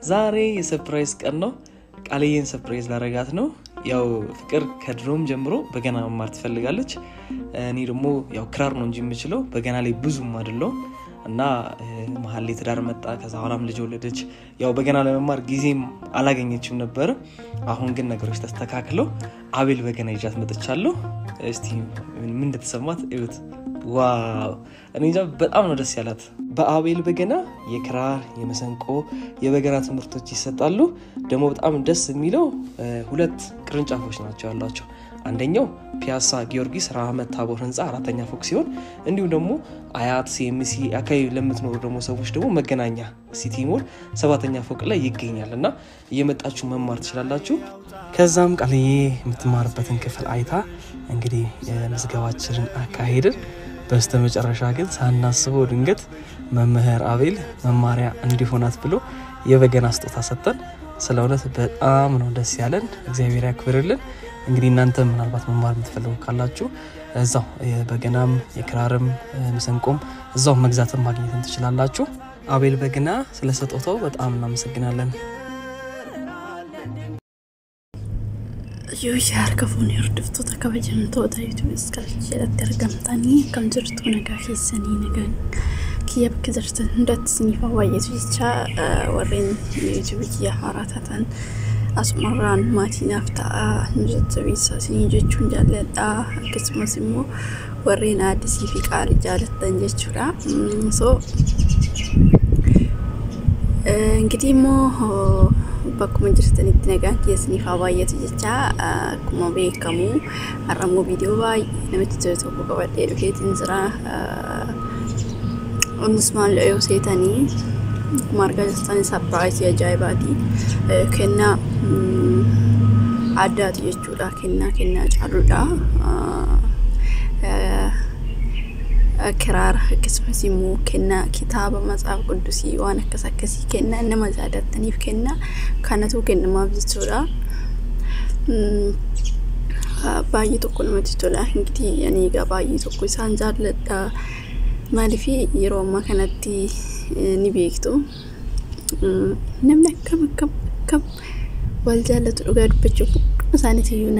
ዛሬ የ surprise ቀን ነው። ቃልዬን surprise ላረጋት ነው። ያው ፍቅር ከድሮም ጀምሮ በገና መማር ትፈልጋለች። እኔ ደግሞ ያው ክራር ነው እንጂ የምችለው በገና ላይ ብዙም አይደለሁም እና መሀል ላይ ትዳር መጣ። ከዛ በኋላም ልጅ ወለደች። ያው በገና ለመማር ጊዜም አላገኘችም ነበረ። አሁን ግን ነገሮች ተስተካክለው አቤል በገና ይዣት መጥቻለሁ። እስቲ ምን እንደተሰማት እዩት። Wow፣ እኔ እንጃ በጣም ነው ደስ ያላት። በአቤል በገና የክራር፣ የመሰንቆ፣ የበገና ትምህርቶች ይሰጣሉ። ደግሞ በጣም ደስ የሚለው ሁለት ቅርንጫፎች ናቸው ያሏቸው። አንደኛው ፒያሳ ጊዮርጊስ ራህመት ታቦር ህንፃ 4ኛ ፎቅ ሲሆን እንዲሁም ደግሞ አያት ሲኤምሲ አካባቢ ለምትኖሩ ደግሞ ሰዎች ደግሞ መገናኛ ሲቲ ሞል 7ኛ ፎቅ ላይ ይገኛል እና እየመጣችሁ መማር ትችላላችሁ። ከዛም ቃልዬ የምትማርበትን ክፍል አይታ እንግዲህ ምዝገባችንን አካሄድን። በስተመጨረሻ ግን ሳናስበው ድንገት መምህር አቤል መማሪያ እንዲሆናት ብሎ የበገና ስጦታ ሰጠን። ስለ እውነት በጣም ነው ደስ ያለን። እግዚአብሔር ያክብርልን። እንግዲህ እናንተ ምናልባት መማር የምትፈልጉ ካላችሁ እዛው የበገናም የክራርም መሰንቆም እዛው መግዛትም ማግኘትም ትችላላችሁ። አቤል በገና ስለ ስጦታው በጣም እናመሰግናለን። Yoo harka fuunee hordoftoota kabajamtoota YouTube iskaalchii jalatti argamtanii akkam jirtu? Nagaa keessanii? Nagaan kiyya bakka jirtan hundatti isiniif haa baay'atu jecha, warreen YouTube kiyya haaraa taatan asumarraan maatii naaf ta'aa, nu jajjabeessaa isinii jechuun jaalladha. Akkasumas immoo warreen addisii fi qaalii jaalattan jechuudha. So እንግዲህ immoo bakkuma jirtanitti nagaan kiyya isiniif haa baay'atu jecha, akkuma beekamu har'ammoo viidiyoo baay'ee namatti tolu tokko qabadhee dhufeetiin jira. Innis maal yoo seetanii, akkuma argaa jirtan surprise ajaa'ibaati. Kennaa addaati jechuudha. Kennaa kennaa caaludha. Kiraara akkasumas immoo kennaa kitaaba matsaaf qudusii waan akkas akkasii kennaa nama jaalattaniif kennaa kanatu kennamaaf jechuudha. Baay'ee tokko namatti tola. Ingitii ani egaa baay'ee tokko isaan jaalladha. Maaliif, yeroo ammaa kanatti ni beektu. Namni akkam akkam akkam wal jaallatu, dhugaa dubbachuuf hunduma isaaniitiyyuu.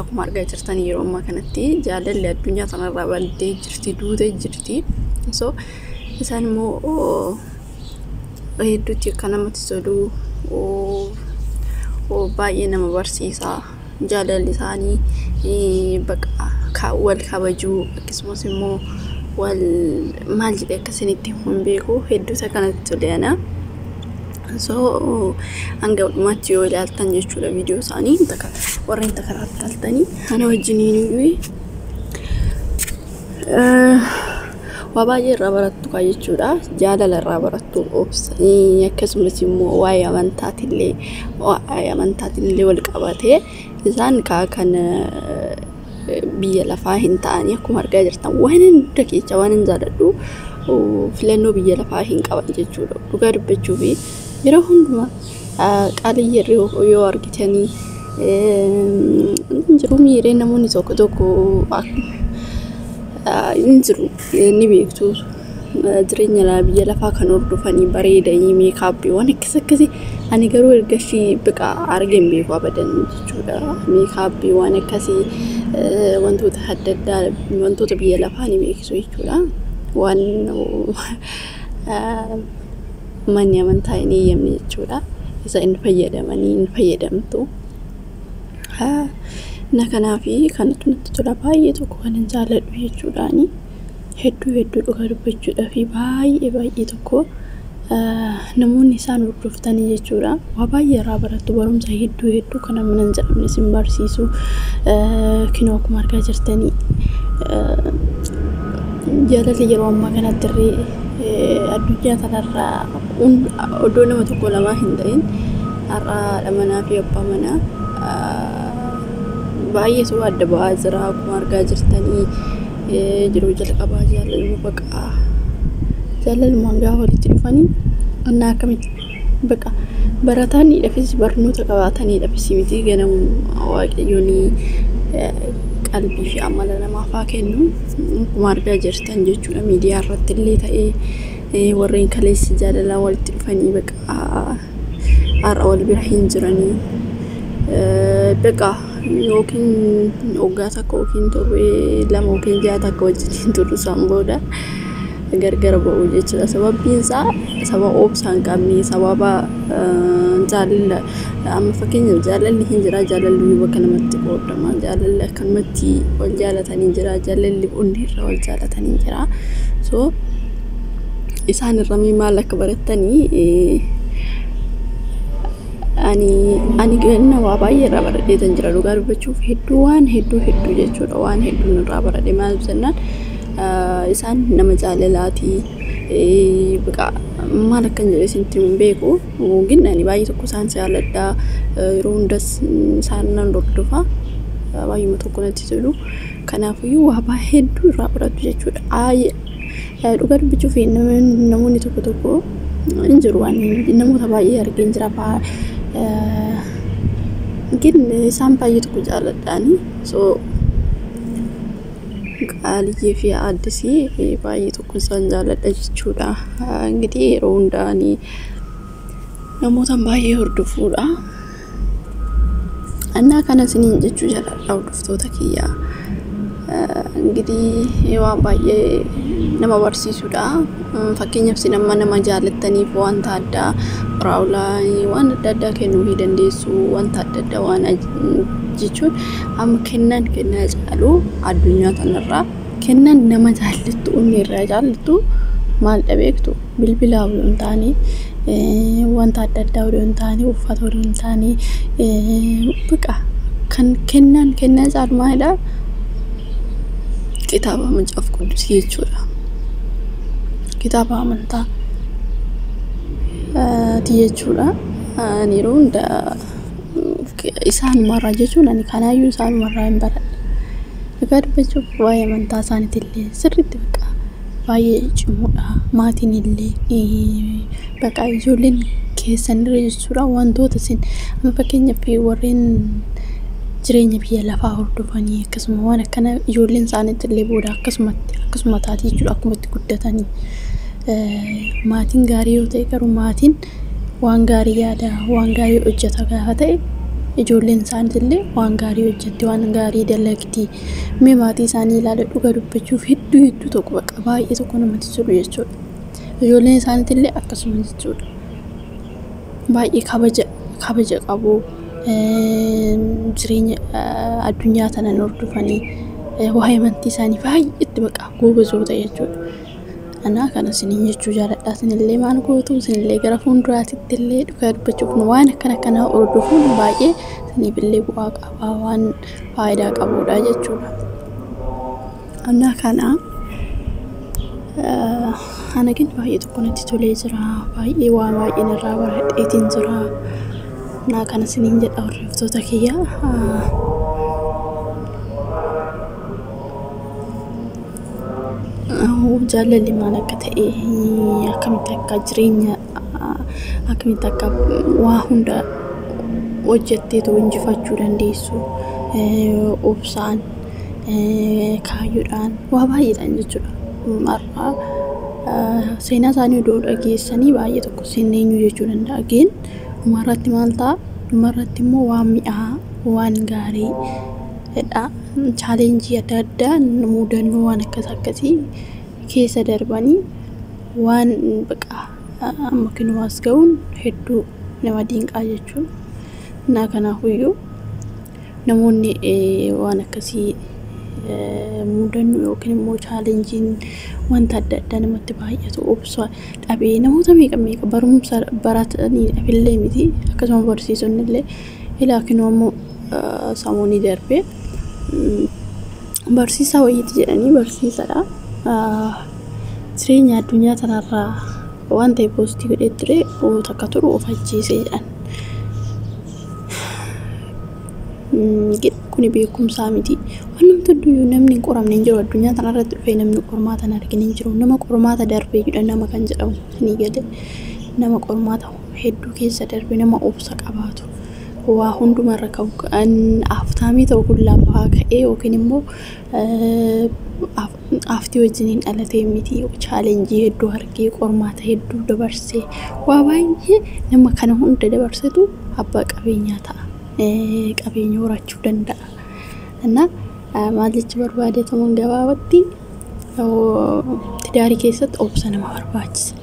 Akkuma argaa jirtan yeroo ammaa kanatti jaalalli addunyaa kanarraa baddee jirti, duutee jirti. So isaan immoo hedduutti akka namatti tolu, baay'ee nama barsiisa. Jaalalli isaanii bakka wal kabajuu akkasumas immoo wal maal jedhee akkasinitti hin beeku, hedduuta kanatti tole ana. So hanga dhumaatti yoo ilaaltan jechuudha viidiyoo isaanii warreen takaraattaltanii ana wajjiniin iyyuu waa baay'ee irraa barattu kaa jechuudha. Jaalala irraa barattu, obsa, akkasumas immoo waa'ee amantaatillee wal qabatee isaan kaa kan biyya lafaa hin ta'anii akkuma argaa jirtan waan hunda keessa waan hin jaaladhu filannoo biyya lafaa hin qaban jechuudha. Dhugaa dubbachuu fi yeroo hundumaa qaaliyyee yoo argitanii jiru miiree namoonni tokko tokko hin jiru, ni beektu, jireenya biyya lafaa kan hordofanii bareedanii makeup waan akkas akkasii. Ani garuu erga ishii biqa argee hin beeku abadan jechuudha. Makeup waan akkasii, wantoota adda addaa, wantoota biyya lafaa ni beeksisu jechuudha. Waan manni amantaa hin eeyyamne jechuudha. Isa hin fayyadamanii hin fayyadamtu. Na kanaafi kanatu natti tola, baay'ee tokko kan hin jaalladhu jechuudhaani. Hedduu hedduu dhugaa dubbachuudhaa fi baay'ee baay'ee tokko namoonni isaan hordoftanii jechuudha. Waa baay'ee irraa barattu, barumsa hedduu hedduu kan amma hin jedhamne isin barsiisu. Kinoo akkuma argaa jirtanii jaalalli yeroo ammaa kanatti illee addunyaa kanarraa oddoo nama tokko lamaa hin ta'in har'a haadha manaa fi abbaa manaa baay'eetu adda ba'aa jira. Akkuma argaa jirtanii yeroo jalqabaa jaalaluma baqaa jaalalumaan gaafa walitti dhufanii annaa akkamitti baqa barataniidhaafis barnoota qabaataniidhaafis miti, ganamu waaqayyoon qalbii fi amala namaaf haa kennu. Akkuma argaa jirtan jechuudha, miidiyaa irratti illee ta'ee warreen kaleessa jaalalaan walitti dhufanii baqa Har'a wal bira hin jiranii. Beqa yookiin waggaa tokko yookiin torbee 2 yookiin ji'a 1 wajjin turu, isaan booda gargar ba'u jechuudha. Sababbiin isaa sababa obsa hin qabne, sababa jaalala. Amma fakkeenyaaf jaalalli hin jira, jaalalli bakka namatti qoodama. Jaalalli akkanumatti wal jaalatanii jira, jaalalli onnee wal jaalatanii jira. So isaan irra maal akka barattanii ani ganna waa baay'ee irraa baradheetan jira. Dhugaa dubbachuuf hedduu, waan hedduu hedduu jechuudha, waan hedduun irraa baradhe. Maal jennaan, isaan nama jaalalaatii. Maal akkan jedhe isinitti hin beeku. Gin ani baay'ee tokko isaan jaaladha, yeroo hundas isaan nan hordofa, baay'uma tokko natti tolu. Kanaafiyyuu waa baay'ee hedduu irraa barattu jechuudha. Dhugaa dubbachuuf namoonni tokko tokko hin jiru, waan namoota baay'ee argeen jira. Gin isaan baay'ee tokko jaaladhaani. So Qaaliyyee fi Addisii baay'ee tokko isaan jaaladha jechuudha. Ingidihi yeroo hundaa ani namoota baay'ee hordofuudha. Annaa kana isiniin jechuu jaaladha, hordoftoota kiyyaa. Ingidihi waan baay'ee nama barsiisudha. Fakkeenyaaf isin amma nama jaalattaniif wanta addaa raawulaa waan adda addaa kennuufii dandeessu, wanta adda addaa waan jechuun amma kennaan kennaa caalu addunyaa kanarraa, kennaan nama jaallattu onni irraa jaallattu maal beektu? Bilbilaa odoo hin taane, wanta adda addaa odoo hin taane, uffata odoo hin taane, baqa kan kennaan kennaa caalu maalidha? Kitaaba Macaafa Qudusii jechuudha. Kitaaba amantaa ti jechuudha. Ani yeroo hunda isaanumarraa jechuun ani kanaayyuu isaanumarraa hin baradhe. Dhugaa dubbachuuf waa'ee amantaa isaaniitillee sirriitti baqa baay'ee cimoodha. Maatiin illee baqa ijoolleen keessanirra jechuudha, wantoota isin amma fakkeenyaaf warreen jireenya biyya lafaa hordofanii akkasuma waan akkana, ijoolleen isaaniitti illee booda akkasumatti akkasuma taati jechuudha, akkumatti guddatanii. Maatiin gaarii yoo ta'e garuu, maatiin waan gaarii yaada, waan gaarii hojjeta gaafa ta'e, ijoolleen isaaniitillee waan gaarii hojjetti, waan gaarii dalagdi. Mee maatii isaanii ilaala, dhuga dubbachuuf hedduu hedduu tokko baqa baay'ee tokko namatti tolu jechuudha. Ijoolleen isaaniitillee akkasuma jechuudha. Baay'ee kabaja kabaja qabu. Jireenya addunyaa tanaan hordofanii waa'ee amantii isaanii baay'eetti baqa goobazoota jechuudha. Anaa kana isiniin jechuu jaaladha. Isinillee maal gootu, isinillee gara fuulduraatitti illee dhugaa dubbachuuf waan akkana akkanaa hordofuun baay'ee isiniifillee bu'aa qaba, waan faayidaa qabudha jechuudha. Anaa kana ana gin baay'ee tokko natti tolee jira. Baay'ee waan baay'een irraa baradheetiin jira. Anaa kana isiniin jedha, hordoftoota kiyya. Jaalalli maal akka ta'e, akkamitti akka jireenya, akkamitti akka waa hunda hojjetteetoo injifachuu dandeessu, obsaan, kaayyoodhaan, waa baay'eedhaan jechuudha. Har'a seenaa isaanii odoo dhageessanii baay'ee tokko isin eenyu jechuu danda'a. Gin dhumarratti maal ta'a? Dhumarratti immoo waan mi'aa, waan gaarii dha. Challenge adda addaa, mudannoo waan akkas akkasii keessa darbanii waan baqa amma kinoo as ga'uun hedduu nama dinqaa jechuudha. Naa kanaafuyyuu namoonni waan akkasii mudannoo yookiin immoo challengeiin wanta adda addaa namatti baay'atu obsa dhabee, namoota meeqa meeqa barumsa baratanii dhabillee miti, akkasuma barsiisonni illee ilaa kinoo ammoo samuunii darbee barsiisaa wayiiti jedhanii barsiisadha. Jireenya addunyaa tanarraa waan ta'e post godhee ture takka turu of ajjeesee jedhan. Kuni beekumsaa miti. Waan namti hunduyyuu namni hin qoramne hin jiru, addunyaa tanarratti dhufee namni qormaata hin argine hin jiru. Nama qormaata darbee jedha nama kan jedhamu ni gale. Nama qormaata hedduu keessa darbe, nama obsa qabaatu. Waa hundumarra kan aftaamii ta'u kun lafaa ka'ee yookiin immoo Aftii wajjiniin dhalatee miti, challenge hedduu argee, qormaata hedduu dabarsee, waa baay'ee nama kana hunda dabarsetu abbaa qabeenyaa ta'a. Qabeenya horachuu danda'a. እና maal jecha barbaadeetamuun gabaabatti tidaarii keessatti obsa nama barbaachisa.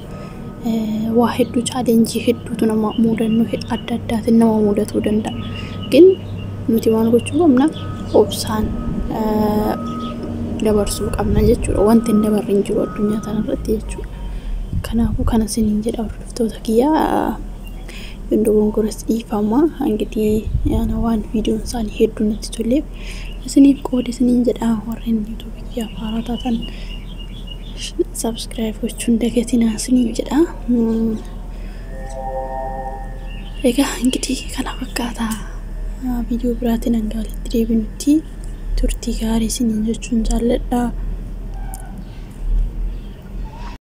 Waa hedduu, challenge hedduutu nama mudannoo adda addaatiin nama mudatuu danda'a. ግን nuti maal gochuu qabna? Obsaan dabarsuu qabna jechuudha. Wanti hin dabarre hin jiru addunyaa kanarratti jechuudha. Kanaafuu kana isiniin jedha, hordoftoota kiyyaa. Dogongoras dhiifama. እንግዲህ yaana waan viidiyoon isaanii hedduu natti toleef isiniif qoode isiniin jedha. Warreen YouTube kiyyaa haaraa taatan subscribe gochuun dagatinaa isiniin jedha. Egaa እንግዲህ kana fakkaata. Viidiyoo biraatiin hanga walitti deebinutti turtii gaarii isiniin jechuun jaalladha.